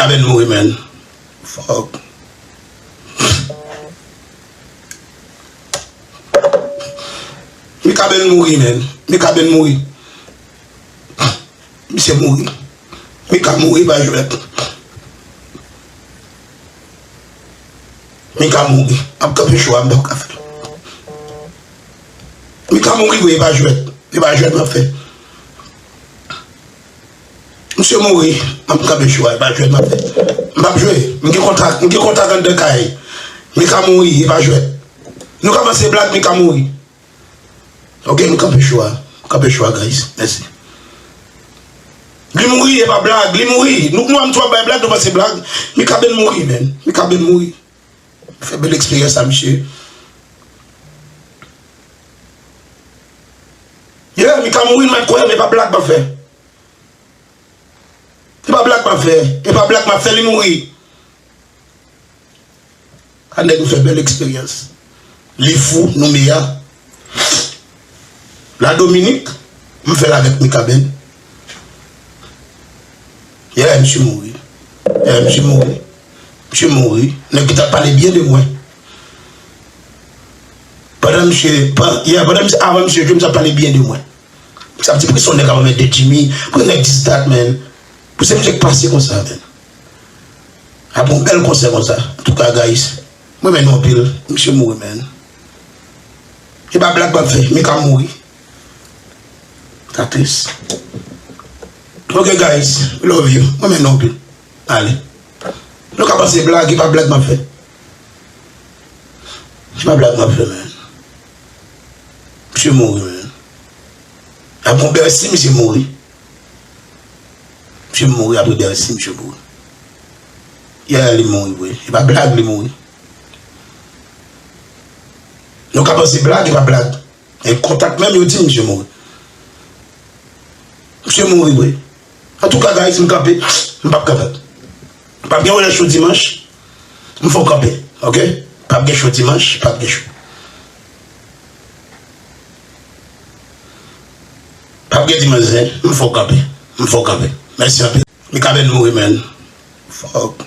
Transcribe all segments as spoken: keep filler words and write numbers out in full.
Mikaben mouri, man. Fuck. Mikaben mouri, man. Mikaben mouri. Misye mouri. Mika mouri, pa jwèt. Mika mouri. M ap kanpe cho a, m p ap ka fè l. Mika mouri vre, e pa jwèt. E pa jwèt m ap fè. Misye mouri, m ap kanpe cho a, e pa jwèt m ap fè. M p ap jwe. M gen kontak, m gen kontak anndan kay. Mika mouri, e pa jwèt. Nou ka panse blag, Mika mouri. Ok, m kanpe cho a. M kanpe cho a, guys. Mèsi. Li mouri, e pa blag, li mouri. Nou, nou, nou ap bay blag, nou panse blag. Mikaben mouri, man. Mikaben mouri. Fè bèl eksperyans a misye. Yeah, Mika mouri, m mèt kwè, men e pa blag m ap fè. E pa blag m ap fè. E pa blag m ap fè, li mouri. A nèg m fè bèl eksperyans. Li fou, Noumeya. La Dominik, m fè l avèk Mikaben. Yeah, misye mouri. Yeah, misye mouri. Misye mouri. Nèg ki t ap pale byen de mwen. Pandan misye, pa-, yeah, pandan misye, avan misye jwe, misye ap pale byen de mwen. Misye ap di, "Poukisa yon nèg ap anmède Jimmy? Poukisa nèg dis dat, man?" Pou se misye k pase konsa, man. Apre yon bèl konsè konsa. Antouka, guys, mwen renmen nou anpil. Misye mouri, man. E pa blag m ap fè, Mika mouri. Sa tris. Ok, guys, we love you. Mwen renmen nou anpil. Ale. Nou ka panse blag, e pa blag m ap fè. E pa blag m ap fè, man. Misye mouri, man. Apre yon bèl si misye mouri. Misye mouri apre dèyè si misye mouri. Yeah, li mouri vre. E pa blag, li mouri. Nou ka panse blag, e pa blag. E kontak menm yo di misye mouri. Misye mouri vre. Antouka, guys, m kanpe. M p ap kanpe. P ap gen wè cho dimanch. M fè w kanpe, ok? P ap gen cho dimanch, p ap gen cho. P ap gen dimanch zen, m fè w kanpe. M fè w kanpe. Mèsi anpil. Mikaben mouri, man. Fuck.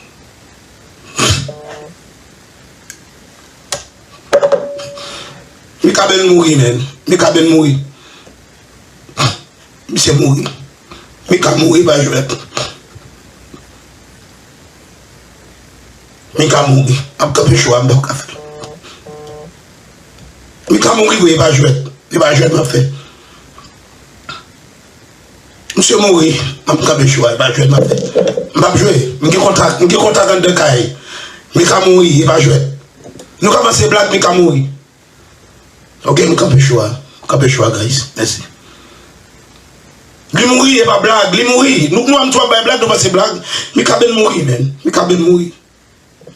Mikaben mouri, man. Mikaben mouri. Misye mouri. Mika mouri, pa jwèt. Mika mouri. M ap kanpe cho a, m p ap ka fè l. Mika mouri vre, e pa jwèt. E pa jwèt m ap fè. Misye mouri, m ap kanpe cho a, e pa jwèt m ap fè. M p ap jwe. M gen kontak, m gen kontak anndan kay. Mika mouri, e pa jwèt. Nou ka panse blag, Mika mouri. Ok, m kanpe cho a. M kanpe cho a, guys. Mèsi. Li mouri, e pa blag. Li mouri. Nou, nou, nou ap bay blag, nou panse blag. Mikaben mouri, man. Mikaben mouri.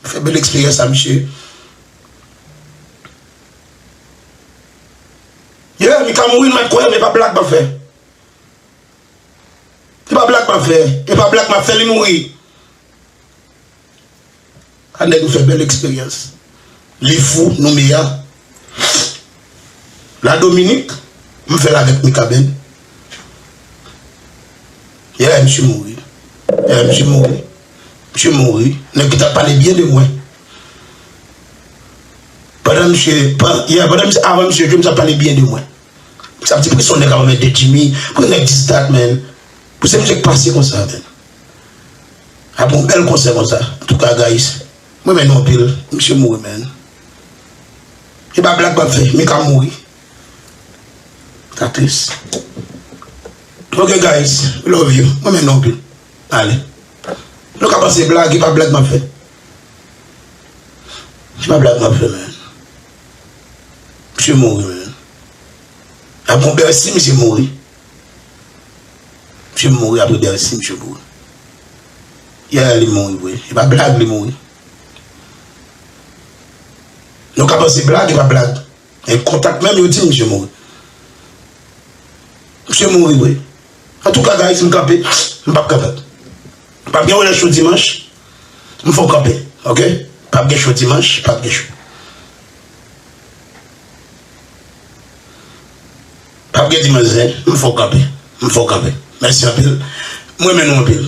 Fè bèl eksperyans a misye. Yeah, Mika mouri, m mèt kwè, men e pa blag m ap fè. E pa blag m ap fè. E pa blag m ap fè, li mouri. A nèg m fè bèl eksperyans. Li fou, Noumeya. La Dominik, m fè l avèk Mikaben. Yeah, misye mouri. Yeah, misye mouri. Misye mouri. Nèg ki t ap pale byen de mwen. Pandan misye, pan-, yeah, pandan misye, avan misye jwe, misye ap pale byen de mwen. Sa vle di, poukisa yon nèg ap anmède Jimmy? Poukisa nèg dis dat, man? Pou se misye k pase konsa, man. Apre yon bèl konsè konsa. Antouka, guys, mwen renmen nou anpil. Misye mouri, man. E pa blag m ap fè. Mika mouri. Sa tris. Ok, guys, we love you. Mwen renmen nou anpil. Ale. Nou ka panse blag, e pa blag m ap fè. E pa blag m ap fè, man. Misye mouri, man. Apre yon bèl si misye mouri. Misye mouri apre dèyè si misye mouri. Yeah, li mouri vre. E pa blag, li mouri. Nou ka panse blag, e pa blag. E kontak menm yo di misye mouri. Misye mouri vre. Antouka, guys, m kanpe. M p ap kanpe. P ap gen wè cho dimanch. M fè w kanpe, ok? P ap gen cho dimanch, p ap gen cho. P ap gen dimanch zen, m fè w kanpe. M fè w kanpe. Mèsi anpil. Mwen renmen nou anpil.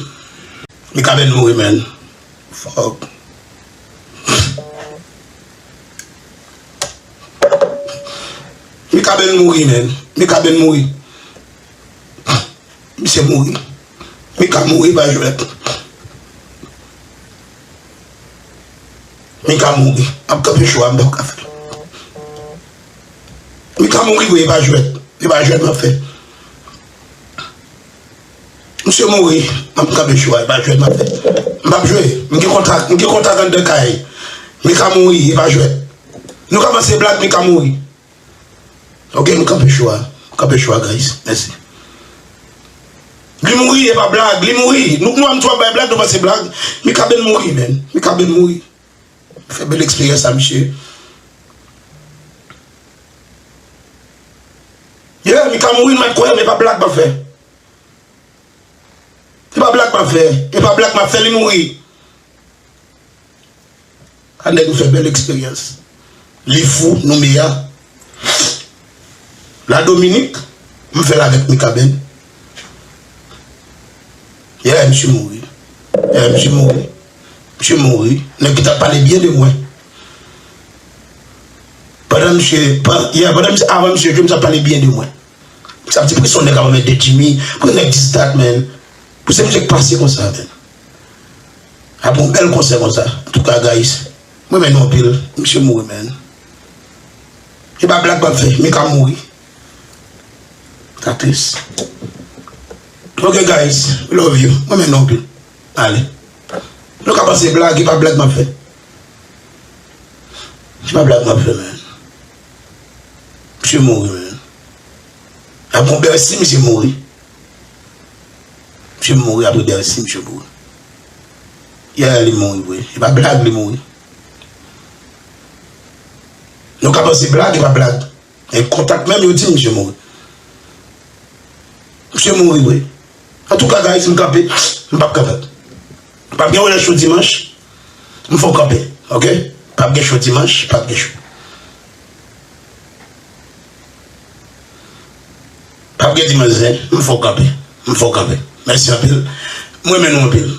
Mikaben mouri, man. Fuck. Mikaben mouri, man. Mikaben mouri. Misye mouri. Mika mouri, pa jwèt. Mika mouri. M ap kanpe cho a, m p ap ka fè l. Mika mouri vre, e pa jwèt. E pa jwèt m ap fè. Misye mouri, m ap kanpe cho a, e pa jwèt m ap fè. M p ap jwe. M gen kontak, m gen kontak anndan kay. Mika mouri, e pa jwèt. Nou kòmanse blag, Mika mouri. Ok, m kanpe cho a. M kanpe cho a, guys. Mèsi. Li mouri, e pa blag, li mouri. Nou, nou, nou ap bay blag, nou panse blag. Mikaben mouri, man. Mikaben mouri. Fè bèl eksperyans a misye. Yeah, Mika mouri, m pa t kwè, men e pa blag m ap fè. E pa blag m ap fè. E pa blag m ap fè, li mouri. A nèg m fè bèl eksperyans. Li fou, Noumeya. La Dominik, m fè l avèk Mikaben. Yeah, misye mouri. Yeah, misye mouri. Misye mouri. Nèg ki t ap pale byen de mwen. Pandan misye, pa-, yeah, pandan misye, avan misye jwe, misye ap pale byen de mwen. Sa vle di, pou ki sa yon nèg ap anmède Jimmy, pou ki nèg dis dat, man. Pou se misye k pase konsa, man. Apre yon bèl konsè konsa. Antouka, guys, mwen renmen nou anpil. Misye mouri, man. E pa blag m ap fè, Mika mouri. Sa tris. Ok, guys, love you. Mwen renmen nou anpil. Ale. Nou ka panse blag, e pa blag m ap fè. E pa blag m ap fè, man. Misye mouri, man. Apre yon bèl si misye mouri. Misye mouri apre dèyè si misye mouri. Yeah, li mouri vre. E pa blag, li mouri. Nou ka panse blag, e pa blag. E kontak menm yo di misye mouri. Misye mouri vre. Antouka, guys, m kanpe. M p ap kanpe. P ap gen wè cho dimanch. M fè w kanpe. Ok? P ap gen cho dimanch. P ap gen cho. P ap gen dimanch zen, m fè w kanpe. M fè w kanpe. Mèsi anpil. Mwen renmen nou anpil.